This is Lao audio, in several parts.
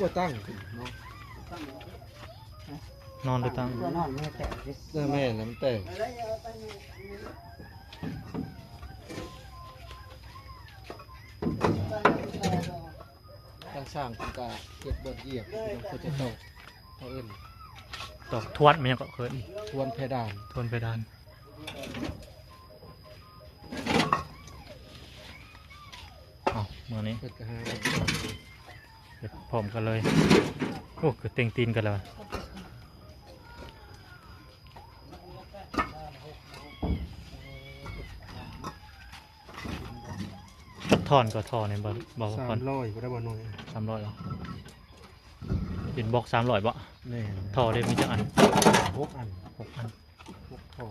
ບໍ່ຕັ້ງເນາະ ນອນໄປຕັ້ງ ຕົວນອນມັນແຕກ ເອີ ແມ່ນ ແລ້ວມັນແຕກ ທາງຊ່າງເພິ່ນກະເຮັດບ່ອນຢຽບ ເພິ່ນເຂົາເຈົ້າ ເຂົາເອີ້ນ ຕອກທວນ ແມ່ນຫຍັງເກາະ ເອີ້ນ ທວນເພດານ ທວນເພດານ. ເອົາ ມື້ນີ້ ເພິ່ນກະຫາ ເຮັດພ້ອມກັນເລີຍ. ໂອ້ ຄືເຕັງຕີນກັນແລ້ວ ຈັກທ່ອນກໍທໍ່ນີ້ ບໍ່ ບໍ່ ສາມຮ້ອຍບໍ່ໄດ້ບໍ່ໜ່ວຍ ສາມຮ້ອຍເນາະ ເປັນບລັອກສາມຮ້ອຍບໍ່? ແມ່ນ ທໍ່ເດ້ມີຈັກອັນ? ຫົກອັນ ຫົກອັນ ຫົກທໍ່.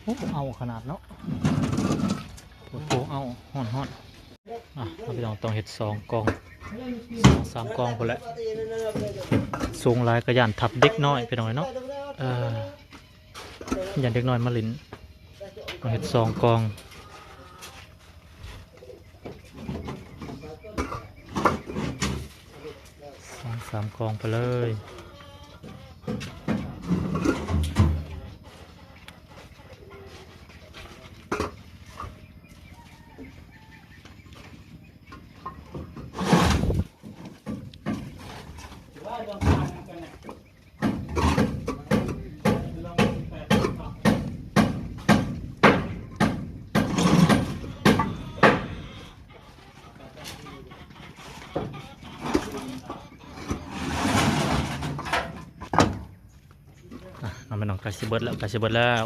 ໂອ້ ເອົາຂະໜາດເນາະ ໂອ້ ເອົາ ຮ້ອນໆ. ອ່ະ ພີ່ນ້ອງ ຕ້ອງເຮັດສອງກອງ ສອງສາມກອງພຸ້ນແຫຼະ ສູງຫຼາຍກະຢ້ານທັບເດັກນ້ອຍ ພີ່ນ້ອງເອີຍເນາະ ເອີ ຢ້ານເດັກນ້ອຍມາຫຼິ້ນ ຕ້ອງເຮັດສອງກອງ ສອງສາມກອງໄປເລີຍ. ອ່ະ ເອົາ ພີ່ນ້ອງ ໃກ້ຊິເບິດແລ້ວ ໃກ້ຊິເບິດແລ້ວ.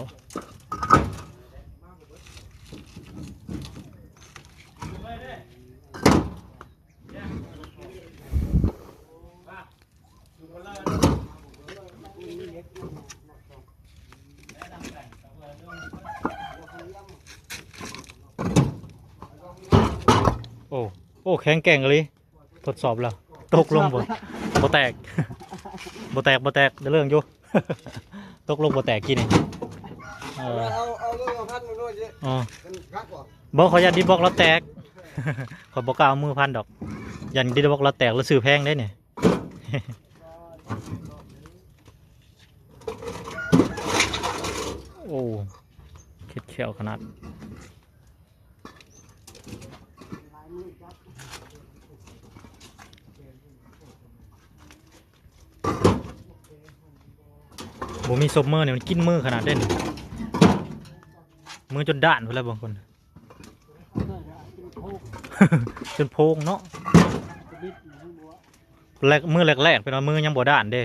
ໂອ້ ໂອ້ ແຂງແກ່ງອີ່ຫຼີ. ທົດສອບແລ້ວ ຕົກລົງບໍ່ ບໍ່ແຕກ ບໍ່ແຕກ ບໍ່ແຕກ ໄດ້ເລື່ອງຢູ່ ຕົກລົງບໍ່ແຕກກີ້ນີ້ ເອີ ເອົາ ເອົາມືມາພັນມັນໂລດ ເອີ ມັນຄັກບໍ່ ບໍ່ ຂ້ອຍຢ້ານດິດບລັອກລາວແຕກ ຂ້ອຍບໍ່ກ້າເອົາມືພັນດອກ ຢ້ານດິດບລັອກລາວແຕກ ລາວຊື້ແພງເດ້ນີ້ ໂອ້ ເຄັດແຂ້ວຂະໜາດ. ບໍ່ມີສົບມືນີ້ ມັນກິນມືຂະໜາດເດ້ນີ້ ມືຈົນດ້ານພຸ້ນແຫຼະບາງຄົນ ຈົນໂພງເນາະ ແລກ ມື້ແລກໆ ເປັນວ່າມືຍັງບໍ່ດ້ານເດ້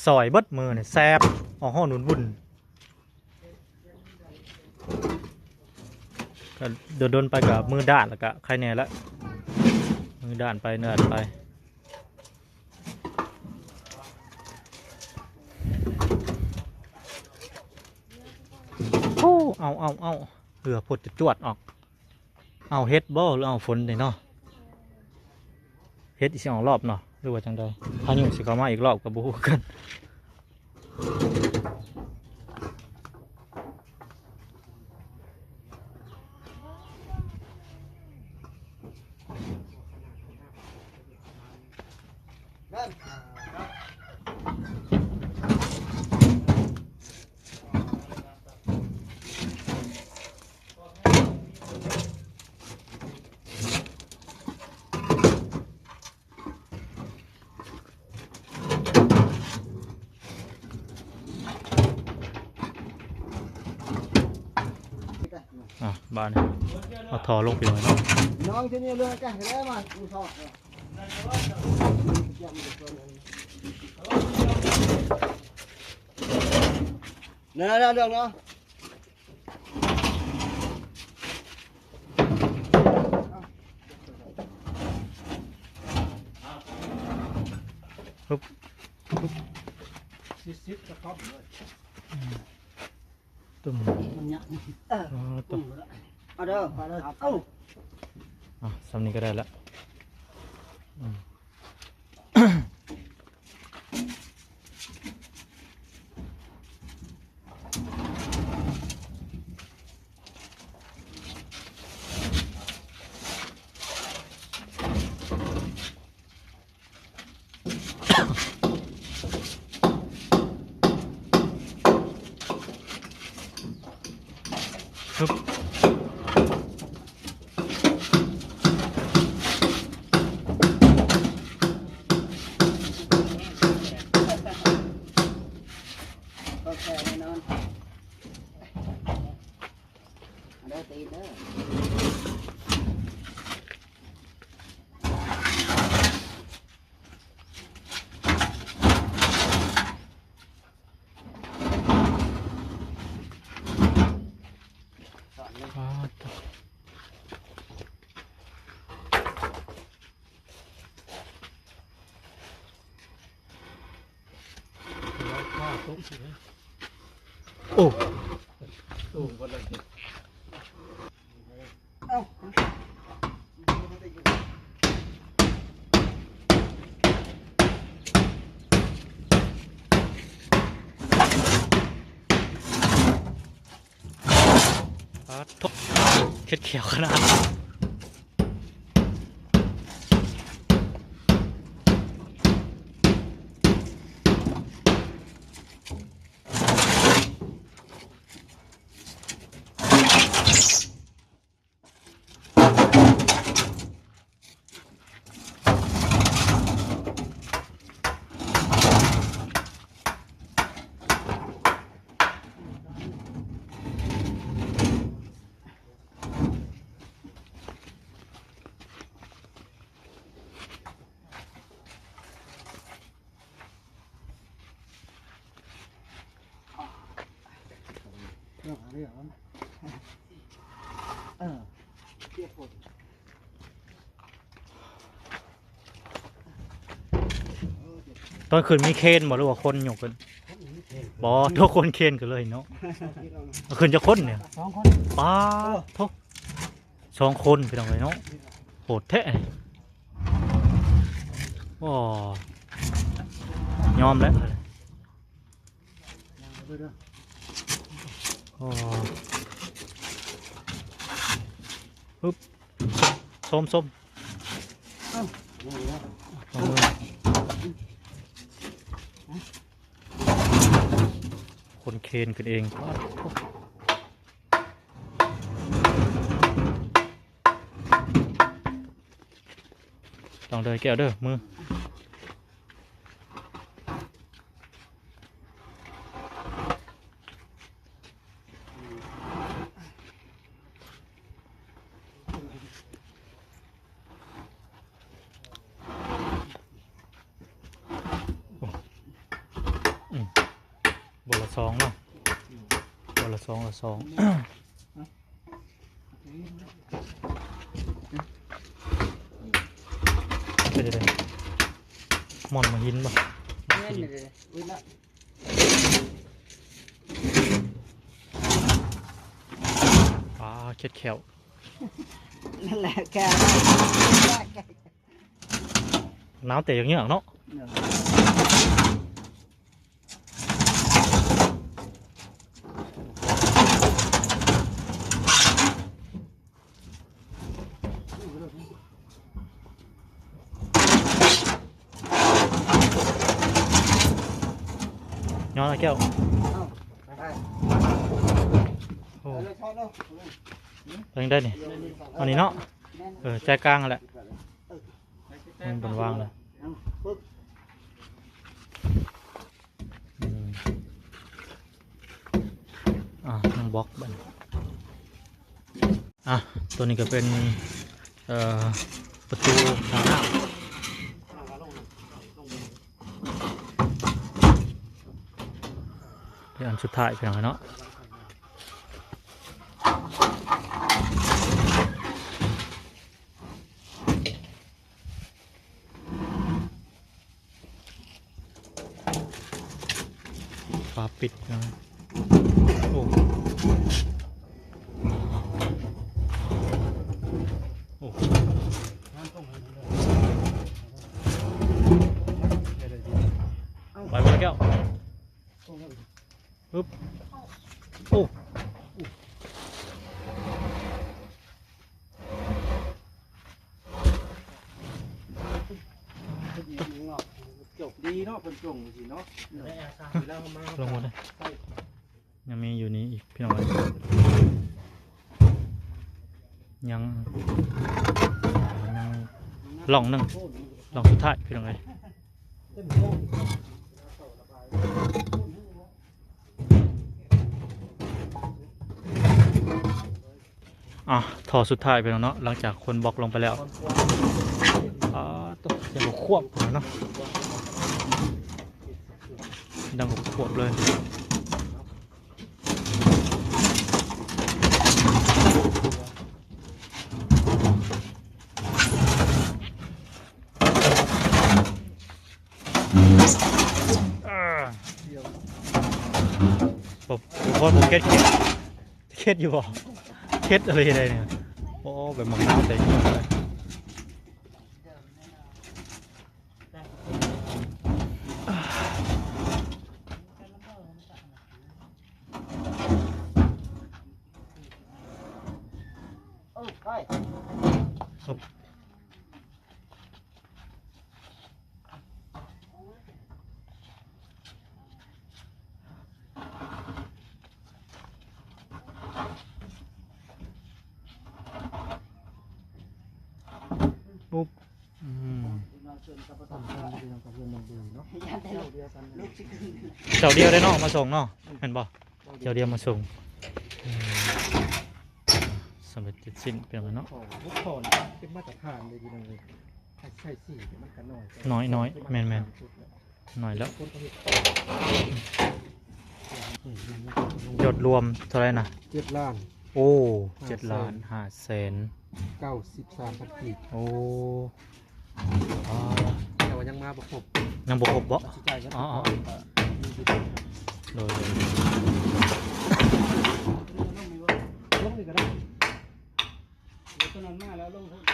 ຊອຍເບິດມືນີ້ ແສບ ອອກຮ້ອນວຸ່ນໆ. ກະດົນໆ ໄປກະມືດ້ານ ລະກະໄຄແນ່ລະ ມືດ້ານໄປ ດ້ານໄປ ໂອ້ ເອົາ ເອົາ ເອົາ ເຫື່ອພົດຈະຈວດອອກ ເອົາເຫັດບໍ່ ຫຼືເອົາຝົນນີ້ເນາະ ເຫັດຊິອອກລອບເນາະ ຫຼືວ່າຈັ່ງໃດ ພາຍຸຊິເຂົ້າມາອີກລອບກະບໍ່ຮູ້ຄືກັນ. ໂ ບາດນີ້ເອົາທໍ່ລົງໄປໜ້ອຍເນາະ. ນ້ອງທີ່ນີ້ເລື່ອງກະແລ້ວມາ ນັ້ນໆໆ ເນາະ. ຮຶບ ຊິບ ສິບກະຄອບເລີຍ ອືມ ຕຸ້ມ ມັນຍາກ ເອີ ອໍ ຕົວ ເອົາເດີ ເອົາ ເອົາ ສ່ຳນີ້ກະໄດ້ລະ ອືມ. ໂອເຄ ແນ່ນອນ ເດີ ຕີນເດີ. ໂອ້ ປາດໂທ້ ເຄັດຂຽວຂະໜາດ. ຕອນຂຶ້ນມີເຄນບໍ່ ຫຼືວ່າຄົນຍົກຂຶ້ນ? ບໍ່ ໂທ້ ຄົນເຄນຂຶ້ນເລີຍເນາະ. ເອົາຂຶ້ນຈັກຄົນນີ້? ສອງຄົນ. ປາດໂທ້ ສອງຄົນ ພີ່ນ້ອງເອີຍເນາະ ໂຫດແທ້. ໂອ້ ຍອມແລ້ວ ໂອ້ ຮຶບ ສົ້ມໆ ເອົາມື ຄົນເຄນຂຶ້ນເອງ. ປາດໂທ້ ຕ້ອງເດີແກ້ວເດີ ມື. ອືມ ບໍ່ລະສອງເນາະ ບໍ່ລະສອງ ລະສອງ. ເປັນຈັ່ງໃດ? ມ່ອນມາຫີນບໍ່? ແມ່ນເດ້ ອຶດລະ. ປາດ ເຄັດແຂ້ວ ນັ້ນແຫຼະ ແກ້ວ ໜາວແຕ່ຢາກເຍອະເນາະ. ຍ້ອນລະແກ້ວ ໂອ້ ເອົາໄດ້ນີ້ ເອົານີ້ເນາະ ເອີ ໃຈກາງຫັ້ນແຫຼະ ມັນເປັນວາງນະ. ອືມ ອ່າ ຍັງບລັອກບັດນີ້. ອ່ະ ຕົວນີ້ກໍເປັນ ເອີ ປະຕູທາງນ້ຳ ເປັນອັນສຸດທ້າຍພີ່ນ້ອງເນາະ. ຝາປິດນະ. ໂອ້ ໂອ້ ໄປໝົດແລ້ວ. ປຶບ ໂອ້ ຈົບດີເນາະ ເພິ່ນຈົ່ງຈັ່ງຊີ້ເນາະ ລອງໝົດເລີຍ. ຍັງມີຢູ່ນີ້ອີກພີ່ນ້ອງເອີຍ ຍັງ ຍັງລ່ອງໜຶ່ງ ລ່ອງສຸດທ້າຍພີ່ນ້ອງເອີຍ. ອ່ະ ທໍ່ສຸດທ້າຍໄປແລ້ວເນາະ ຫຼັງຈາກຄົນບລັອກລົງໄປແລ້ວ. ອ່າ ຕົກ ສຽງຂວບເນາະ ດັງຂວບເລີຍ. ເອີ ບໍ່ ບໍ່ ບໍ່ເຄັດ ເຄັດ ເຄັດຢູ່ບໍ່? ເຄັດອະໄລໄດ້ນີ້ ໂອ້ ໄປໝາກນາວໃສ່ ເອີ ໄປ. ປຸບ ອືມ ເຈົ້າດຽວເດ້ເນາະ ມາສົ່ງເນາະ ແມ່ນບໍ່? ເຈົ້າດຽວມາສົ່ງ ອືມ ສຳເລັດເສັດສິ້ນ ເປັນຫຍັງເນາະ. ເປັນມາດຕະຖານເລີຍພີ່ນ້ອງເອີຍ ໃສ່ສີມັນກໍໜ້ອຍ ໜ້ອຍໆ ແມ່ນໆ ໜ້ອຍແລ້ວ. ຍອດລວມເທົ່າໃດນະ? ເຈັດລ້ານ ໂອ້ ເຈັດລ້ານຫ້າແສນ ເກົ້າສິບສາມພັນກີບ. ໂອ້ ແຕ່ວ່າຍັງມາບໍ່ຄົບ ຍັງບໍ່ຄົບບໍ່? ຊິຈ່າຍເງິນ ອໍ ໂດຍ ລົງນີ້ກໍໄດ້ ຕົວນັ້ນມາແລ້ວລົງພຸ້ນ ເ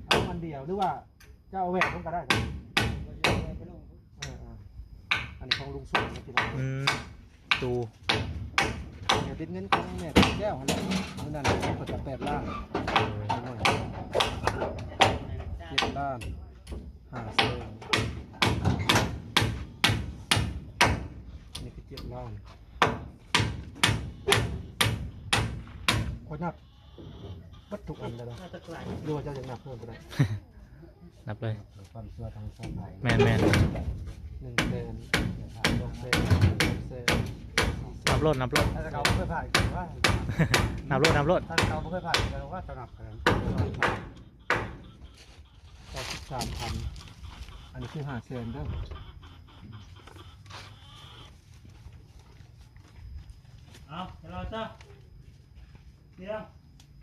ອົາອັນດຽວ ຫຼືວ່າ ເຈົ້າເອົາແຫວນລົງກໍໄດ້ ເອີໆ ອັນນີ້ຂອງລຸງສຸນນະພີ່ນ້ອງ. ອືມ ຕູ້ ເປັນເງິນຂອງແມ່ແກ້ວຫັ້ນແຫຼະ ມື້ນັ້ນເພິ່ນກໍແປດລ້ານ ເຈັດລ້ານຫ້າແສນ ນີ້ຄືເຈັດລ້ານ ຂ້ອຍນັບ ເບິດທຸກອັນເລີຍເນາະ ຫຼືວ່າເຈົ້າຢາກນັບເພີ່ມກໍໄດ້ ນັບເລີຍ ຄວາມຊົ່ວທາງສາຍ ແມ່ນໆ ໜຶ່ງແສນ ສອງແສນ ສາມແສນ ນັບໂລດ ນັບໂລດ ຖ້າເຂົາບໍ່ເຄີຍຜ່ານກໍວ່າ ນັບໂລດ ນັບໂລດ ຖ້າເຂົາບໍ່ເຄີຍຜ່ານກໍວ່າຈະນັບ ເກົ້າສິບສາມພັນ ອັນນີ້ຄືຫ້າແສນເດີ ເອົາ ເອົາຈ້າ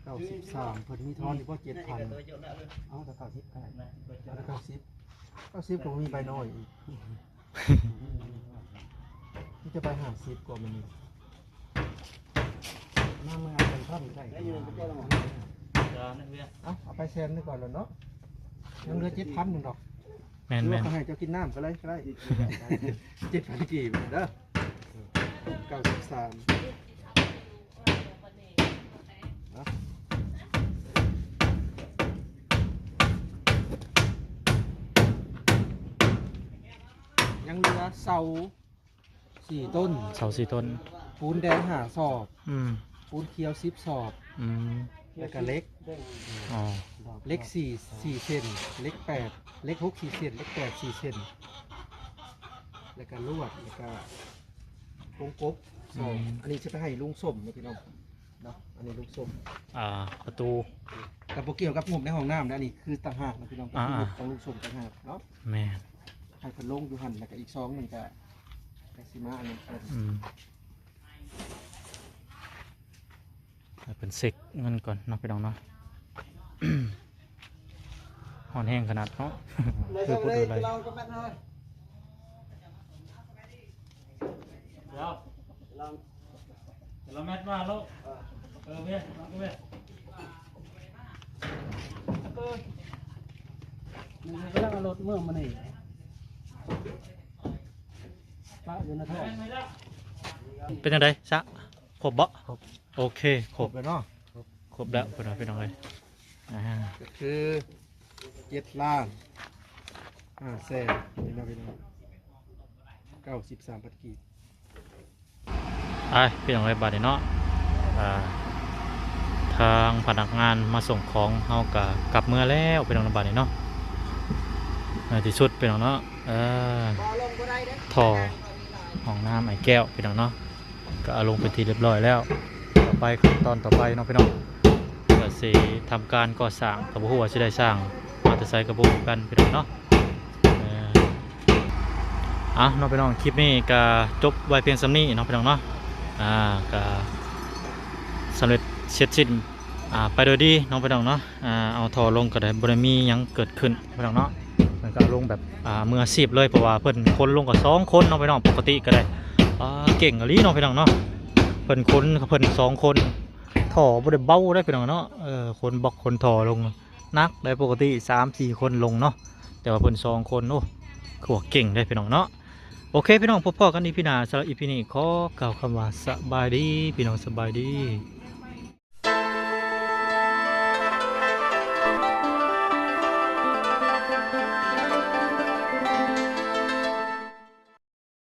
ເກົ້າສິບສາມ ເພິ່ນມີທອນຢູ່ບໍ່ ເຈັດພັນ ເອົາແຕ່ເກົ້າສິບກໍໄດ້ ເອົາແຕ່ເກົ້າສິບ ເກົ້າສິບກໍບໍ່ມີໃບນ້ອຍອີກ ມີແຕ່ໃບຫ້າສິບກວ່າມື້ນີ້ ມາເມືອງເປັນທ່ອນກໍໄດ້ ເອົາ ເອົາໄປແສນໜຶ່ງກ່ອນແລ້ວເນາະ ຍັງເຫຼືອເຈັດພັນໜຶ່ງດອກ ແມ່ນໆ ຫຼືວ່າເຂົາໃຫ້ເຈົ້າກິນນ້ຳກໍໄດ້ ກໍໄດ້ ເຈັດພັນກີບເດີ ເກົ້າສິບສາມ ຍັງເຫຼືອເສົາສີ່ຕົ້ນ ເສົາສີ່ຕົ້ນ ປູນແດງຫ້າສອບ ອືມ ປູນຂຽວສິບສອບ ອືມ ແລ້ວກໍເຫຼັກ ອໍ ເຫຼັກສີ່ ສີ່ເສັ້ນ ເຫຼັກແປດ ເຫຼັກຫົກສີ່ເສັ້ນ ເຫຼັກແປດສີ່ເສັ້ນ ແລ້ວກໍລວດ ແລ້ວກໍກົງກົບ ສອງ ອືມ ອັນນີ້ຊິໄປໃຫ້ລຸງສົມເນາະພີ່ນ້ອງເນາະ ອັນນີ້ລຸງສົມ ອ່າ ປະຕູ ກໍບໍ່ກ່ຽວກັບງົບໃນຫ້ອງນ້ຳນະ ອັນນີ້ຄືຕ່າງຫາກນະພີ່ນ້ອງ ອ່າໆ ກໍຄືງົບຂອງລຸງສົມຕ່າງຫາກເນາະ ແມ່ນ ໃຫ້ເພິ່ນລົງຢູ່ຫັ້ນ ແລ້ວກໍອີກສອງໜຶ່ງກໍ ກໍຊິມາອັນນັ້ນເພິ່ນ ອືມ ໃຫ້ເພິ່ນເຊັກເງິນກ່ອນເນາະພີ່ນ້ອງເນາະ ຮ້ອນແຮງຂະໜາດເນາະ ຄືຜູ້ອື່ນໄດ້ ດຽວ ລະແມັດມາໂລດ ເອີ ເວ ເວ ເອີ ມັນກຳລັງເອົາລົດເມືອມານີ້ ປະຢູ່ໃນທ້ອງ ເປັນຈັ່ງໃດຊະ? ຄົບບໍ່? ຄົບ ໂອເຄ ຄົບ ຄົບແລ້ວເນາະ ຄົບ ຄົບແລ້ວ ເພິ່ນວ່າພີ່ນ້ອງເອີຍ ອ່າ ກໍຄືເຈັດລ້ານຫ້າແສນນີ້ເນາະພີ່ນ້ອງ ເກົ້າສິບສາມພັນກີບ ໄປພີ່ນ້ອງເອີຍ ບາດນີ້ເນາະ ອ່າ ທາງພະນັກງານມາສົ່ງຂອງເຮົາກໍກັບເມືອແລ້ວພີ່ນ້ອງ ບາດນີ້ເນາະ ໃນທີ່ສຸດພີ່ນ້ອງເນາະ ເອີ ທໍ່ຫ້ອງນ້ຳອ້າຍແກ້ວພີ່ນ້ອງເນາະ ກໍເອົາລົງເປັນທີ່ຮຽບຮ້ອຍແລ້ວ ຕໍ່ໄປຂັ້ນຕອນຕໍ່ໄປເນາະພີ່ນ້ອງ ກໍຊິທຳການກໍ່ສ້າງ ກໍບໍ່ຮູ້ວ່າຊິໄດ້ຊ່າງມາແຕ່ໃສ ກໍບໍ່ຮູ້ຄືກັນພີ່ນ້ອງເນາະ ເອີ ເອົາເນາະພີ່ນ້ອງ ຄລິບນີ້ກໍຈົບໄວ້ພຽງສ່ຳນີ້ເນາະພີ່ນ້ອງເນາະ ອ່າ ກໍສຳເລັດເສັດສິ້ນ ອ່າ ໄປໂດຍດີເນາະພີ່ນ້ອງເນາະ ອ່າ ເອົາທໍ່ລົງກໍໄດ້ ບໍ່ໄດ້ມີຫຍັງເກີດຂຶ້ນພີ່ນ້ອງເນາະ ມັນກໍລົງແບບ ອ່າ ມືອາຊີບເລີຍ ເພາະວ່າເພິ່ນຂົນລົງກໍສອງຄົນເນາະພີ່ນ້ອງ ປົກກະຕິກໍໄດ້ ອ່າ ເກັ່ງອີ່ຫຼີເນາະພີ່ນ້ອງເນາະ ເພິ່ນຂົນ ເພິ່ນສອງຄົນ ທໍ່ບໍ່ໄດ້ເບົາເດ້ພີ່ນ້ອງເນາະ ເອີ ຂົນບລັອກຂົນທໍ່ລົງໜັກໄດ໋ ປົກກະຕິສາມສີ່ຄົນລົງເນາະ ແຕ່ວ່າເພິ່ນສອງຄົນ ໂອ້ ຄືວ່າເກັ່ງເດ້ພີ່ນ້ອງເນາະ ໂອເຄພີ່ນ້ອງ ພົບພໍ້ກັນອີພີໜ້າ ສຳລັບອີພີນີ້ຂໍກ່າວຄຳວ່າສະບາຍດີພີ່ນ້ອງ ສະບາຍດີ.